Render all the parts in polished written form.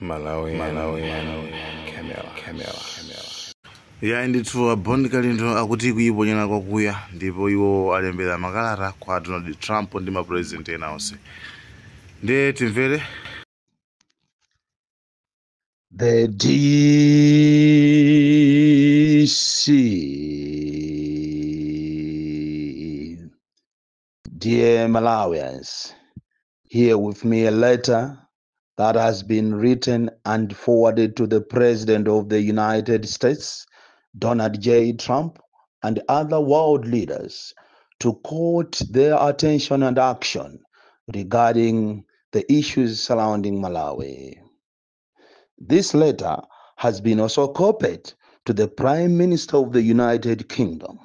Malawi, Malawi, Camera, Camera, Camera. Ya, ndithu, a Bon Kalindo akuti kuyiponyera kwakuya, ndipo iwo alembera makalata kwa Donald Trump ndi mapresident ena onse. Ndiye timvere. The DC. Dear Malawians, here with me a letter that has been written and forwarded to the President of the United States, Donald J. Trump, and other world leaders to court their attention and action regarding the issues surrounding Malawi. This letter has been also copied to the Prime Minister of the United Kingdom.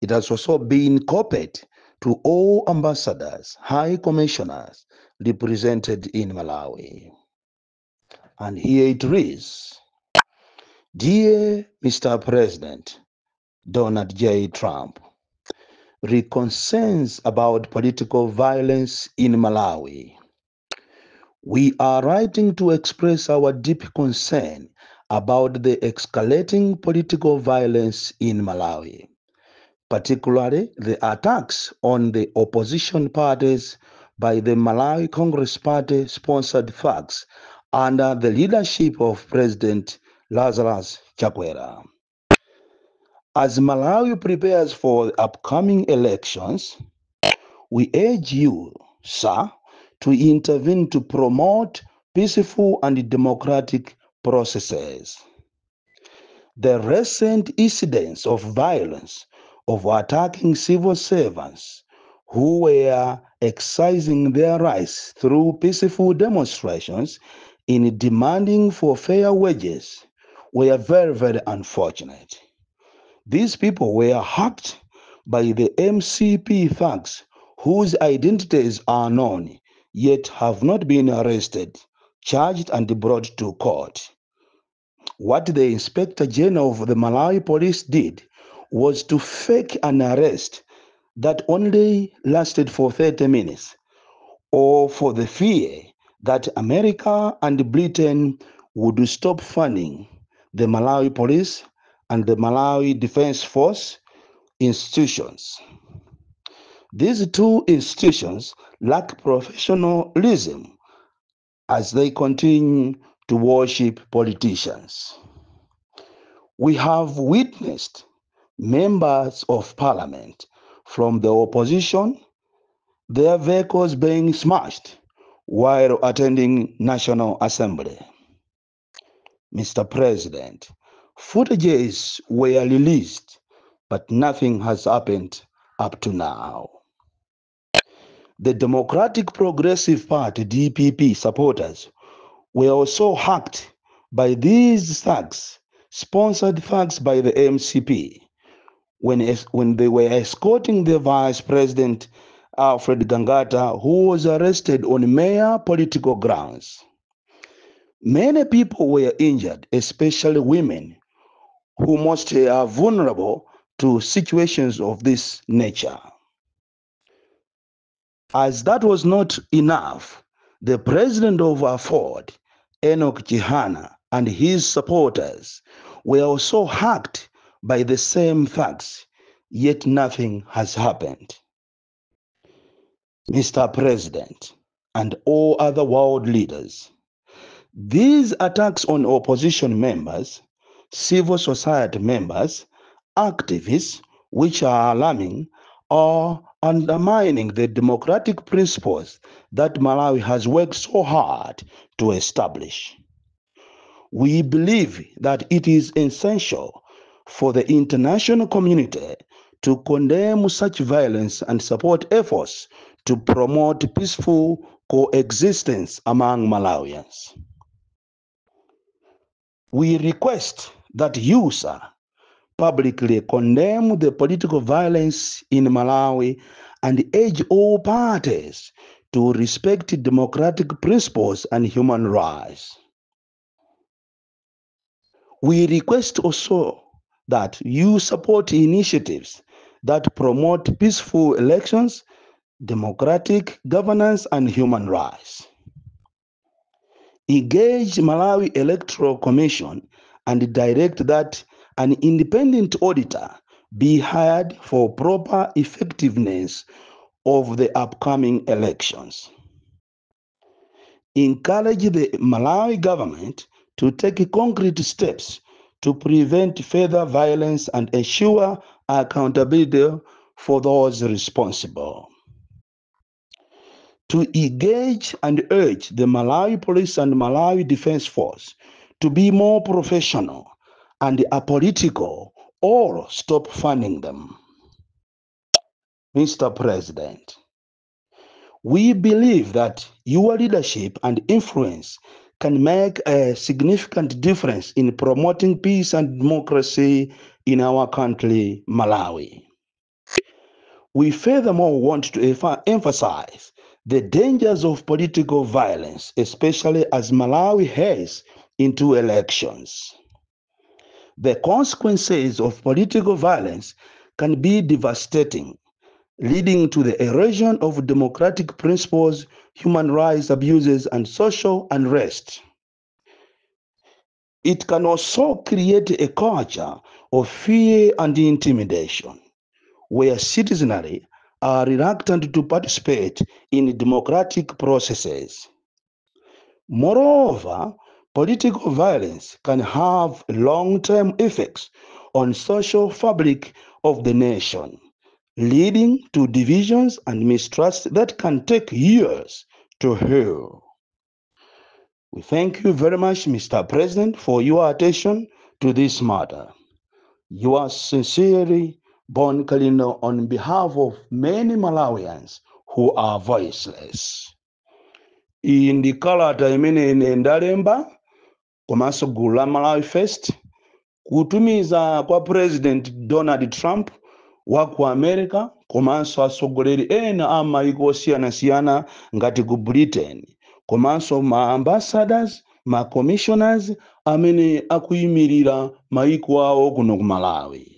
It has also been copied to all ambassadors, high commissioners represented in Malawi. And here it reads: Dear Mr. President Donald J. Trump, re concerns about political violence in Malawi. We are writing to express our deep concern about the escalating political violence in Malawi, particularly the attacks on the opposition parties by the Malawi Congress Party sponsored thugs under the leadership of President Lazarus Chakwera. As Malawi prepares for the upcoming elections, we urge you, sir, to intervene to promote peaceful and democratic processes. The recent incidents of violence of attacking civil servants who were exercising their rights through peaceful demonstrations in demanding for fair wages were very, very unfortunate. These people were hacked by the MCP thugs whose identities are known, yet have not been arrested, charged, and brought to court. What the Inspector General of the Malawi Police did was to fake an arrest that only lasted for 30 minutes, or for the fear that America and Britain would stop funding the Malawi Police and the Malawi Defense Force institutions. These two institutions lack professionalism as they continue to worship politicians. We have witnessed members of parliament from the opposition, their vehicles being smashed while attending National Assembly. Mr. President, footages were released, but nothing has happened up to now. The Democratic Progressive Party, DPP supporters were also hacked by these thugs, sponsored thugs by the MCP, when they were escorting the Vice President Alfred Gangata, who was arrested on mere political grounds. Many people were injured, especially women, who mostly are vulnerable to situations of this nature. As that was not enough, the president of AFORD, Enoch Chihana, and his supporters were also hacked by the same thugs, yet nothing has happened. Mr. President and all other world leaders, these attacks on opposition members, civil society members, activists, which are alarming, are undermining the democratic principles that Malawi has worked so hard to establish. We believe that it is essential for the international community to condemn such violence and support efforts to promote peaceful coexistence among Malawians. We request that you, sir, publicly condemn the political violence in Malawi and urge all parties to respect democratic principles and human rights. We request also that you support initiatives that promote peaceful elections, democratic governance, and human rights. Engage Malawi Electoral Commission and direct that an independent auditor be hired for proper effectiveness of the upcoming elections. Encourage the Malawi government to take concrete steps to prevent further violence and ensure accountability for those responsible. To engage and urge the Malawi Police and Malawi Defense Force to be more professional and apolitical or stop funding them. Mr. President, we believe that your leadership and influence can make a significant difference in promoting peace and democracy in our country, Malawi. We furthermore want to emphasize the dangers of political violence, especially as Malawi heads into elections. The consequences of political violence can be devastating, leading to the erosion of democratic principles, human rights abuses, and social unrest. It can also create a culture of fear and intimidation, where citizenry are reluctant to participate in democratic processes. Moreover, political violence can have long-term effects on social fabric of the nation, leading to divisions and mistrust that can take years to heal. We thank you very much, Mr. President, for your attention to this matter. Yours sincerely, Bon Kalindo, on behalf of many Malawians who are voiceless. Iyi ndi kalata imene ine ndalemba komanso gulu la Malawi First kutumiza kwa President Donald Trump wa ku America komanso atsogoleri ena a maiko osiyanasiyana ngati ku Britain, komanso ma ambassadors, ma commissioners amene akuyimirira maiko awo kuno ku Malawi.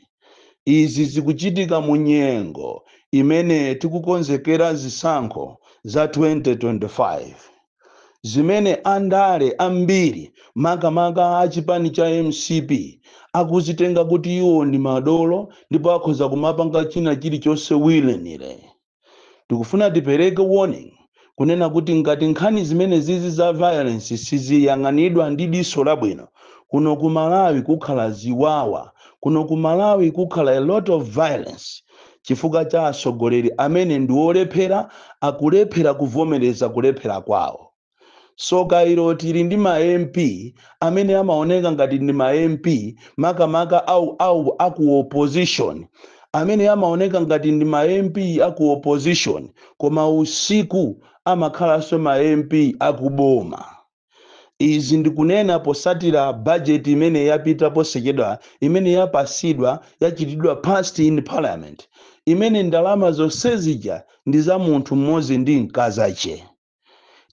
Izi zikuchitika mu nyengo imene tikukonzekera zisankho za 2025, zimene andale ambiri, makamaka a chipani cha MCP, akuzitenga kuti iwo ndi madolo ndipo akhoza kumapanga china chilichonse willy-nilly. Tikufuna tipereke warning kunena kuti ngati nkhani zimene zizi za violence siziyang'anidwa ndi diso labwino, kuno ku Malawi kukhala ziwawa, kuno ku Malawi kukhala a lot of violence, chifukwa cha atsogoleri amene ndi olephera, akulephera kuvomereza kulephera kwawo. So kairo tili ndi ma MP amene amaoneka ngati ndi ma MP, makamaka au aku opposition, amene amaoneka ngati ndi ma MP aku opposition, koma usiku amakhalanso ma MP akuboma. Izi ndikunena posatira budget imene yapita posachedwa, imene yapasidwa, yachitidwa passed in parliament, imene ndalama zonse zija ndi za munthu mmodzi ndi mkazache.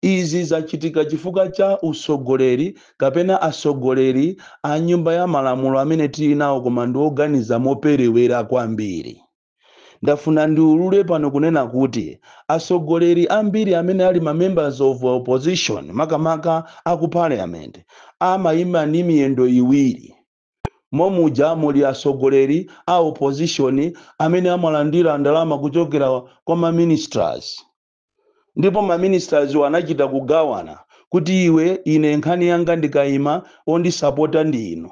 Izi zachitika chifukwa cha usogoleri kapena asogoleri a nyumba ya malamulo amene tili nawo, koma ndi oganiza moperewera kwambiri. Ndafuna ndiulule pano kunena kuti atsogoleri ambiri amene ali ma members of opposition, makamaka aku parliament, amayima ndi miyendo iwiri. Momuja muli atsogoleri a opposition amene amalandira ndalama kuchokera kwa ma ministers, ndipo ma ministers anachita kugawana kuti iwe, ine nkhani yanga ndikayima ondisapota ndi inu,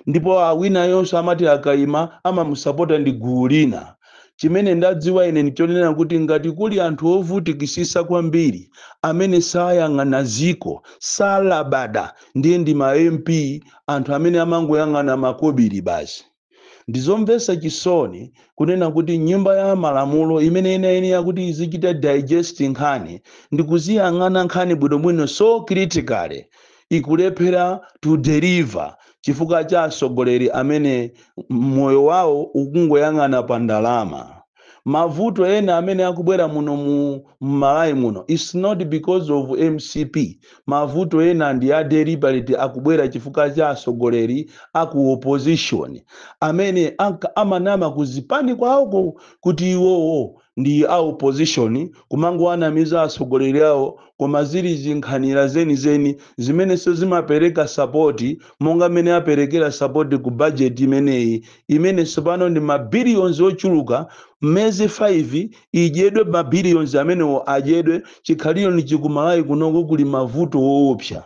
ndipo awina yonso amati akayima amamusapota ndi gulu lina. Chimene ndadziwa ine ndichonena kuti ngati kuli anthu ovutikisisa kwambiri amene sayang'ana ziko, salabada, ndiye ndi ma MP, anthu amene amangoyang'ana makobiri basi. Ndizomvetsa chisoni kunena kuti nyumba ya malamulo imene inayenera kuti izichita digest nkhani ndikuziyang'ana nkhani bwinobwino, so critically, ikulephera to deliver chifukwa cha atsogoleri amene moyo wawo ukungoyang'ana pa ndalama. Mavuto ena amene akubwera muno mu Malawi muno, it's not because of MCP. Mavuto ena ndi a deliberate, akubwera chifukwa cha atsogoleri aku opposition amene amanama kuzipani kwawoko kuti iwowo Ndi a opposition kumangowanamiza atsogoleri awo, koma zili zinkhanira zenizeni zimenenso zimapereka support monga mmene aperekera support ku budget imeneyi, imene tsopano ndi mabillions ochuluka. Mmezi 5 idyedwe, mabillions amenewo adyedwe. Chikhaliro ni chikumalawi kunoko kuli mavuto woopsa,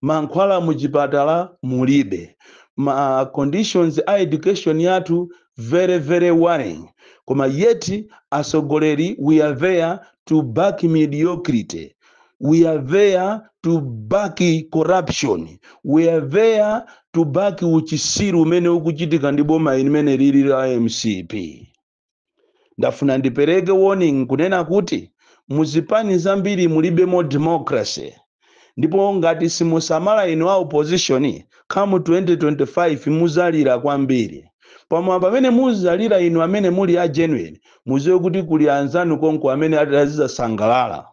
mankhwala muchipatala mulibe, ma conditions a education yathu very very worrying, koma yet atsogoleri, we are there to back mediocrity, we are there to back corruption, we are there to back uchisiru umene ukuchitika ndi boma limene lili la MCP. Ndafuna ndipereke warning kunena kuti muzipani zambiri mulibemo democracy, ndipo ngati simusamala inu a opposition, come 2025 muzalira kwambiri. Pamwe pamene muzalira inu amene muli a genuine, muziwe kuti kuli anzanu konko amene azizasangalala,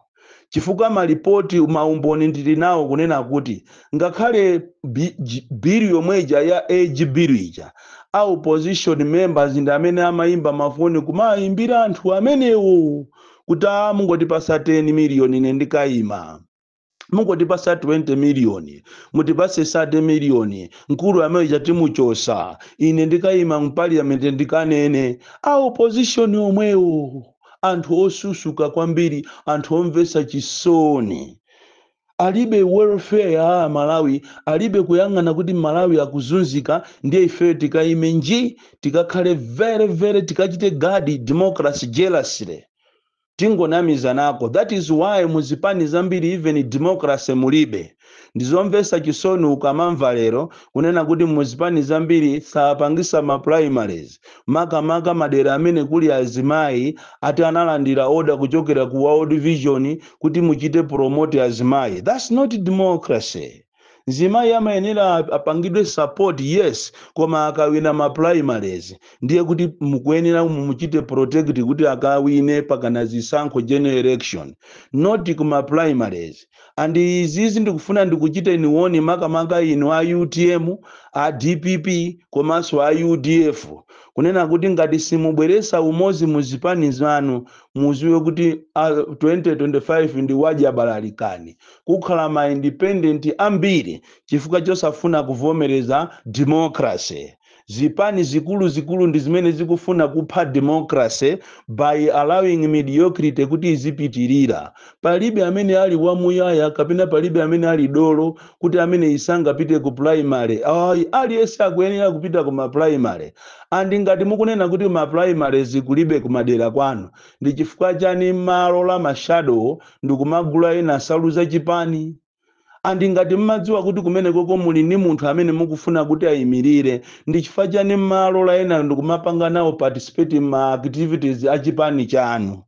chifukwa malipoti, maumboni ndili nawo kunena kuti ngakhale bill yomweja ya age bill ija, a opposition members ndi amene amayimba mafoni kumayimbira anthu amenewo kuti, "A, mungotipasa 10 million, ine ndikayima. Mungotipasa 20 miliyoni, mutipase 30 miliyoni, mkulu amene chatimuchosa, ine ndikayima mparliament ndikanene." A opposition omwewo, anthu osusuka kwambiri, anthu omvetsa chisoni, alibe welfare ya Malawi, alibe kuyang'ana kuti Malawi akuzunzika. Ndiye ifeyo tikayime nji, tikakhale very very, tikachite guard democracy jealously, tingonamiza nako. That is why muzipani zambiri even democracy mulibe. Ndizomvetsa chisoni ukamamva lero kunena kuti muzipani zambiri sapangisa ma primaries, makamaka madera amene kuli azimayi, ati analandira order kuchokera ku World Vision kuti muchite promote azimayi. That's not democracy. Mzimayi amayenera apangidwe support, yes, koma akawina ma primaries ndiye kuti mukuyenera muchite protect kuti akawine pakana zisankho, general election, not kuma primaries. And izizi ndikufuna ndikuchite niwoni makamaka inu a UTM, a DPP komanso a UDF, kunena kuti ngati simubweresa umodzi muzipani zanu, muziwe kuti 2025 ndi wajabalalikani, kukhala ma independent ambiri chifukwa chosafuna kuvomereza democracy. Zipani zikulu zikulu ndi zimene zikufuna kupha democracy by allowing mediocrity kuti izipitirira. Palibe amene ali wamuyaya kapena palibe amene ali dolo kuti amene isangapite ku primary. Ayi, aliyense akuyenera kupita ku ma primary. And ngati mukunena kuti ma primary zikulibe kumadera kwanu, ndi chifukwa chani malo la ma shadow ndikumagula ena nsalu zachipani? And ngati mmadziwa kuti kumene koko muli ndi munthu amene mukufuna kuti ayimirire, ndi chifukwa chani malo la ena ndikumapanga nawo participate ma activities achipani chanu?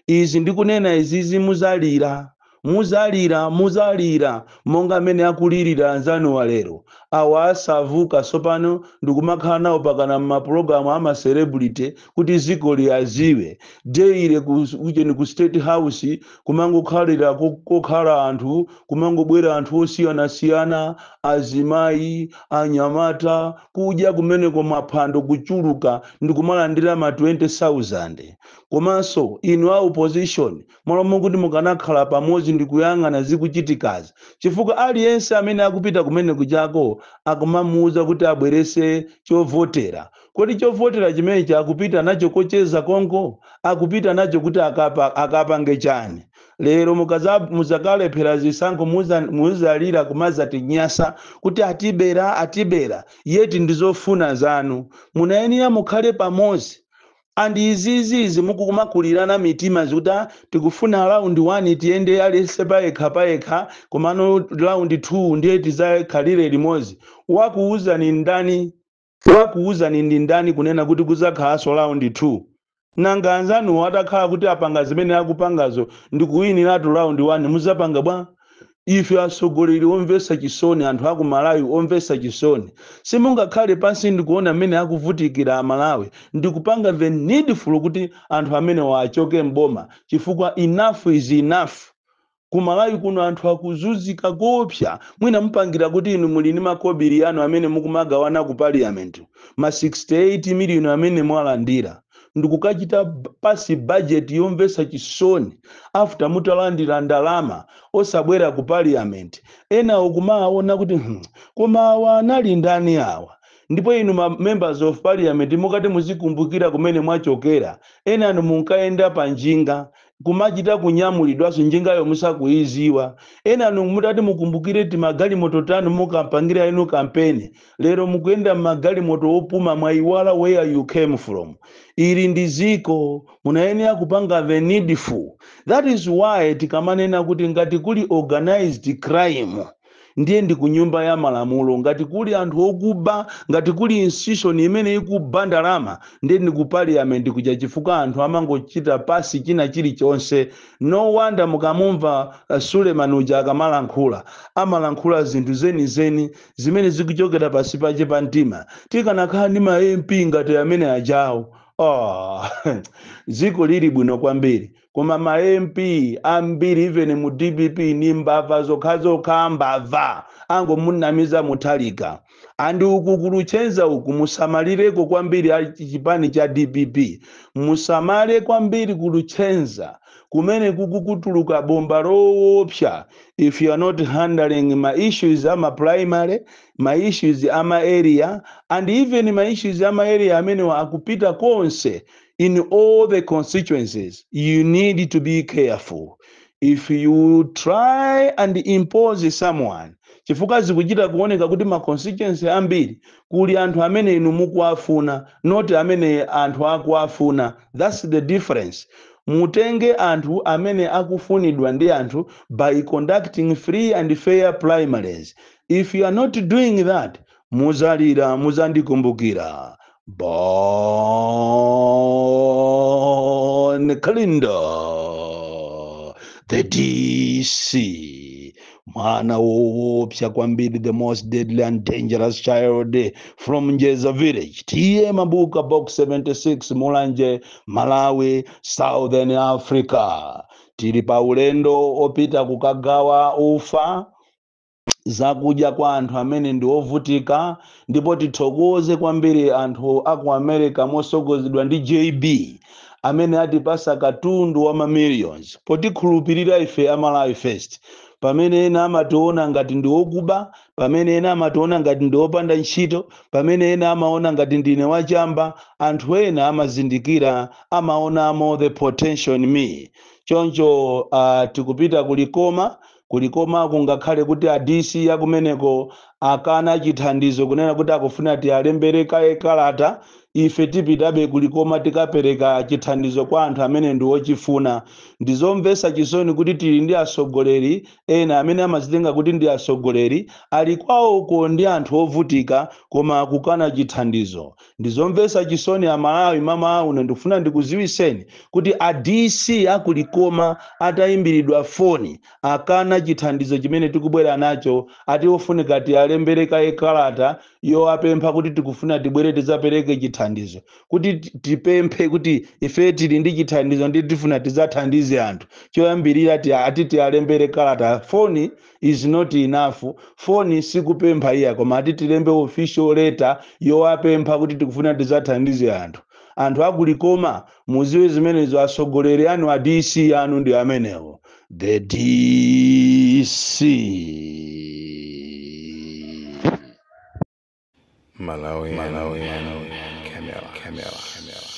Izi ndikunena izizi, muzalira, muzalira, muzalira monga amene akulirira anzanu wa lero awa asavuka sopano ndikumakhala nawo pakana mmapulogalamu ama celebrity kuti ziko liyaziwe. Daily kucheni ku State House kumangokhalira kokhala anthu, kumangobwera anthu osiyanasiyana, azimayi, anyamata, kudya kumeneko maphwando kuchuluka ndikumalandira ma 20,000. Komanso inu a opposition, malo kuti mukanakhala pamodzi ndikuyang'ana zikuchitikazi, chifukwa aliyense amene akupita kumene kuchako akumamuwuza kuti abwerese chovotera. Kodi chovotera chimenechi akupita nacho kocheza konko? Akupita nacho kuti akapange chani? Lero muzakalephera zisankho, muzalira kumazatinyasa kuti atibera, atibera, yet ndizofuna zanu. Munayenera mukhale pamodzi. And izizizi mukumakulirana mitima zikuti, "Ah, tikufuna round 1 tiyende aliyense payekha payekha, komano round 2 ndiye tizakhalire limodzi." Wakuwuzani ndani? Wakuwuzani ndi ndani kunena kuti kuzakhalanso round 2? Nanga anzanuwo atakhala kuti apanga zimene akupangazo ndikuwiniratu round 1, muzapanga bwa? Ife atsogoleri omvetsa chisoni, anthu aku Malawi omvetsa chisoni, simungakhale pansi ndikuona mmene akuvutikira Amalawi ndikupanga the needful kuti anthu amene achoke mboma, chifukwa enough is enough. Ku Malawi kuno anthu akuzunzika kopsa. Mwina mupangira kuti inu muli ndi makobiri anu amene mukumagawana ku parliament, ma 68 miliyoni amene mwalandira. Ndikukachita pass budget yomvetsa chisoni after mutalandira ndalama, osabwera ku parliament. Ena ukumaona kuti, koma awa anali ndani awa?" Ndipo inu ma members of parliament, mukati muzikumbukira kumene mwachokera. Ena anu munkayenda pa njinga, kumachita kunyamulidwanso njingayo musakuiziwa. Ena anu mutati mukumbukire timagalimoto tanu mukampangira inu kampeni, lero mukuyenda mmagalimoto opuma. Mwayiwala where you came from. Ili ndi ziko, munayenera kupanga the needful. That is why tikamanena kuti ngati kuli organized crime, ndiye ndi ku Nyumba ya Malamulo. Ngati kuli anthu okuba, ngati kuli institution imene ikuba ndalama, ndiye ndi ku parliament kuja, chifukwa anthu amangochita pass china chilichonse. No wonder mukamumva Suleiman uja akamalankhula, amalankhula zinthu zenizeni zimene zikuchokera pasi pache pa mtima. Tikanakhala ndi ma MP ngati amene ajawo, oh, dziko lili bwino kwambiri. Koma ma MP ambiri, even mu DPP, ni mbava zokhazokha, mbava, angomunamiza Muthalika. And uku kuluchenza uku musamalireko kwambiri. A chipani cha DPP, musamale kwambiri kuluchenza kumene kukukutuluka bomba loopsa. If you are not handling ma issues ama primary, ma issues ama area, and even ma issues ama area amene akupita konse in all the constituencies, you need to be careful if you try and impose someone, chifukwa zikuchita kuoneka kuti ma constituency ambiri kuli anthu amene inu mukuwafuna, not amene anthu akuwafuna. That's the difference. Mutenge anthu amene akufunidwa ndi anthu by conducting free and fair primaries. If you are not doing that, muzalira, muzandikumbukira. Bon Kalindo, the DC, mwana woopsa kwambiri, the most deadly and dangerous child from Njeza village, T/A Mabuka, Box 76, Mulanje, Malawi, Southern Africa. Tili pa ulendo opita kukagawa ufa, zakudya kwa anthu amene ndi ovutika. Ndipo tithokoze kwambiri anthu aku America mosogozedwa ndi JB amene atipasa katundu wa mamillions potikhulupirira ife Amalawi First, pamene ena amationa ngati ndi okuba, pamene ena amationa ngati ndi opanda ntchito, pamene ena amaona ngati ndine wachamba. Anthu ena amazindikira, amaonamo the potential in me. Choncho tikupita kulikoma. Kulikoma kungakhale kuti a DC akumeneko akana chithandizo, kunena kuti akufuna tialembere kaye kalata, ife tipitabe kulikoma, tikapereka chithandizo kwa anthu amene ndi ochifuna. Ndizomvetsa chisoni kuti tili ndi atsogoleri ena amene amazitenga kuti ndi atsogoleri, ali kwawoko ndi anthu ovutika koma akukana chithandizo. Ndizomvetsa chisoni. Amalawi, mama uno ndikufuna ndikuziwiseni kuti a DC akulikoma atayimbiridwa foni akana chithandizo chimene tikubwera nacho. Ati ofunika tialembere kaye kalata yowapempha kuti tikufuna tibwere tidzapereke chithandizo, kuti tipemphe kuti ife tili ndi chithandizo ndi tifuna tidzathandize anthu. Choyambirira ati tialembere kalata. Phone is not enough. Foni sikupempha iya, koma ati tilembe official letter yowapempha kuti tikufuna tidzathandize anthu. Anthu akulikoma, muziwe zimenezo. Atsogoleri anu, a DC anu ndi amenewo, the DC. Malawi, Malawi, Camera, Camera, Camera.